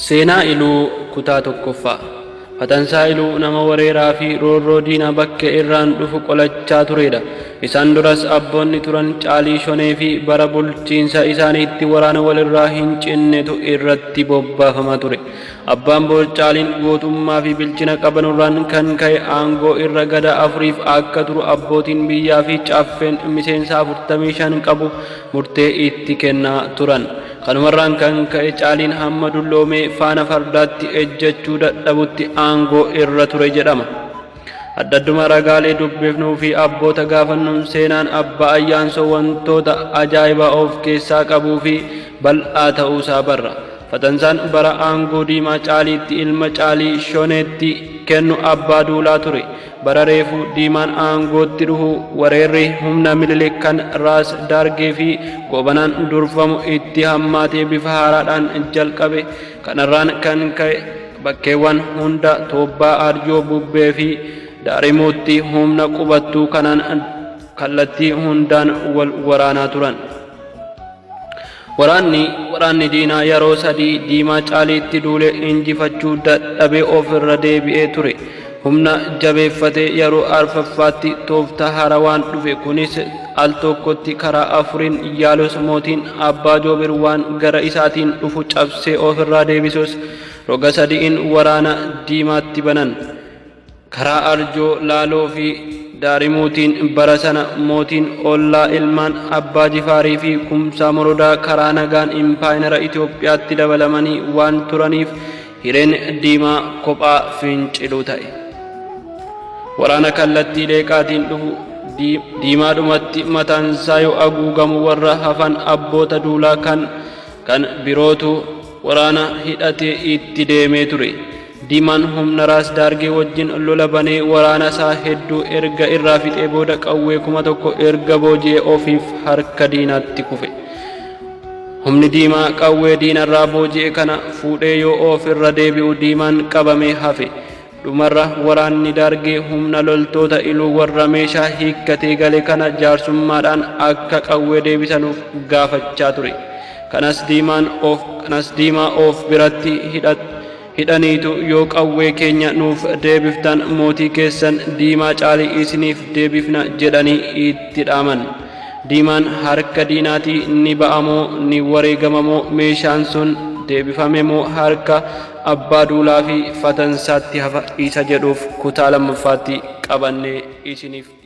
Seenaa Iluu kutaa tokkoffaa. Fatansaa Iluu nama wareeraa fi roorroo diinaa bakkee irraan dhufu qolachaa turedha. Isaan duras abboonni turan Caalii Shonee fi bara bulchiinsa isaaniitti waraana walirraa hin cinnetu irratti bobbaafama ture. Abbaan Boor Caaliin gootummaa fi bilchina qabanurraan kan ka'e aangoo irra gada afuriif akka turu abbootiin biyyaa fi caffeen miseensa 45 qabu murtee itti kennaa turan. Kanumarraan kan ka'e Caaliin hamma dulloomee faana fardaatti ejjechuu dadhabutti aangoo irra ture jedhama. Addadduma ragaalee dubbifnuu fi abboota gaafannuun seenaan Abbaa Ayyaansoo wantoota ajaa'ibaa of keessaa qabuu fi bal'aa ta'uusaa barra. Fatansaan bara aangoo Diimaa Caaliitti ilma Caalii Shoneetti kennu Abbaa Duulaa ture. Bara reefu Diimaan aangootti dhufu wareerri humna Minilik kan Raas Daargee fi Goobanaan durfamu itti hammaatee bifa haaraadhaan jalqabe. Kanarraan kan ka'e bakkeewwan hunda Toobbaa, Arjoo, Bubbee fi Daarimuutti humna qubattuu kanaan kallattii hundaan wal waraanaa turan. Waraanni diinaa yeroo sadii Diimaa Caaliitti duule injifachuu dadhabee ofirra deebi'ee ture. Humna jabeeffatee yeroo arfaffaatti tooftaa haarawaan dhufe. Kunis al tokkotti karaa afuriin yaalus mootiin Abbaa Joobir waan gara isaatiin dhufu cabsee ofirraa deebisus roga sadi'iin waraana Diimaatti banan. Karaa Arjoo, Laaloo fi Daarimuutiin bara sana mootiin ollaa ilmaan Abbaa Jifaarii fi Kumsaa Morodaa karaa nagaan impaayinara Itoophiyaatti dabalamanii waan turaniif hireen Diimaa kophaa finciluu ta'e. Waraana kallattii Leeqaatiin dhufu Diimaadhumatti mataansaa yoo haguugamu warra hafan abboota duulaa kan birootu waraana hidhatee itti deemee ture. Diimaan humna Raas Daargee wajjin lola banee waraana isaa hedduu erga irraa fixee booda qawwee 1000 erga booji'ee ofiif harka diinaatti kufe. Humni Diimaa qawwee diinarraa booji'e kana fuudhee yoo ofirra deebi'u Diimaan qabamee hafe. Dhumarra waraanni Daargee humna loltoota Iluu warra meeshaa hiikkatee gale kana jaarsummaadhaan akka qawwee deebisanuuf gaafachaa ture. Kanas Diimaa of biratti hidhaniitu yoo qawwee keenya nuuf deebiftan mootii keessan Diimaa Caalii isiniif deebifna jedhanii itti dhaaman. Diimaan harka diinaatii ni ba'amoo ni wareegamamoo meeshaan sun deebifamemoo harka Abbaa Duulaa fi Fatansaatti hafa isa jedhuuf kutaa lammaffaatti qabannee isiniif.